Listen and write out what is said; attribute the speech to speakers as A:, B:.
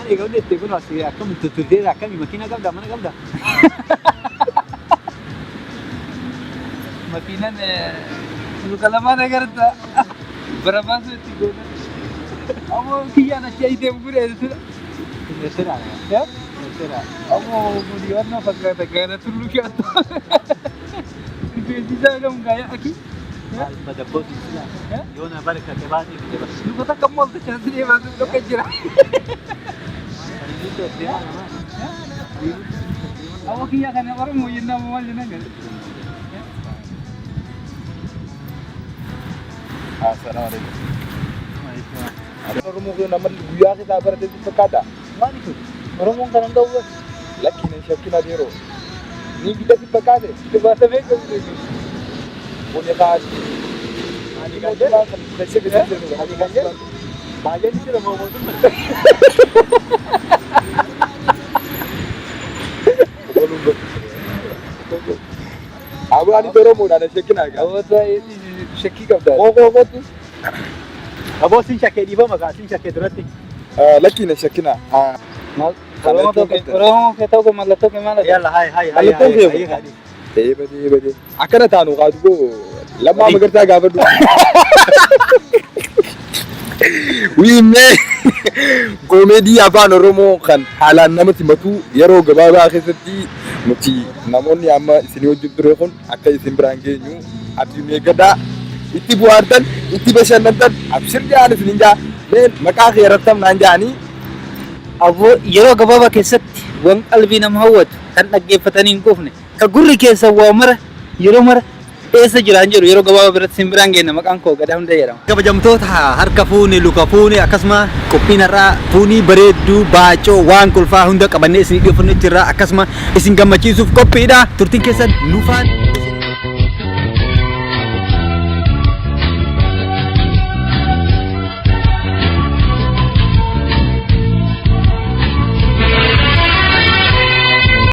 A: Egaa hundi itti kun asii akkam tuttuteera akkami makiina qabda mana qabda.
B: Makiinaan luka lamaan agarta. Barabaasu itti goona. Ammoo kiyyaan achi ayi deemu guddaa jechuudha.
A: Seera. Seera.
B: Ammoo guddiyannoo fakkaata gaara tulluu keessa. Rifeensi isaa kam gaaya aki.
A: Madabbootu sila. Yoona barka kebaati fide bas.
B: Luka takka immoo altachaa si deemaa dhokka jira. Ammoo kiyyaa kana Oromoo jennaan maal jennaan gara.
C: Assalaamu alaikum. Oromoo kun nama guyyaa keessaa barate si fakkaata.
A: Maali kun? Oromoon kan hunda hubatu.
C: Lakkiin hin shakkin adeeroo. Ni bita si fakkaate.
B: Gabaasa beekamu jechuudha.
C: Kuni kaati.
A: Ani kan jedhu. Ani kan jedhu. Baay'een jira moo mootummaa?
C: Abu ani Oromoodhaan shakkin haa.
B: Hawwata shakkii qabda.
C: Qoqoo qotu.
A: Aboo sin shakkee dhiifama kaa sin shakkee duratti.
C: Lakkiin hin shakkina.
B: Oromoo kee ta'uu mallattoo kee maal
A: Yalla hai hai hai.
C: Mallattoon kee
A: hai.
C: Badee badee. Akkana taanu kaatu koo Lammaa Magarsaa gaafadhu. Wiimee koomeedii afaan Oromoo kan haalaan nama simatu yeroo gabaabaa keessatti nuti namoonni amma isinii wajjin ture kun akka isin biraan geenyu abdii eeggadhaa itti bu'aartan itti bashannantan abshir ja'an isinin ja'a mee maqaa kee rattam naan ja'anii.
B: Aboo yeroo gabaabaa keessatti waan qalbii nama hawwatu kan dhaggeeffatanii hin quufne kan gurri keessa waa mara yeroo mara eessa jiraan jedhu yeroo gabaabaa biratti sin biraan geenna maqaan koo Gadaa Hundee jedhama.
A: Kabajamtoota harka fuuni luka fuuni akkasuma qophiin har'aa fuunii bareedduu baacoo waan kolfaa hunda qabannee isin dhiyeeffannu jirra akkasuma isin gammachiisuuf qophiidha turtiin keessan nufaan.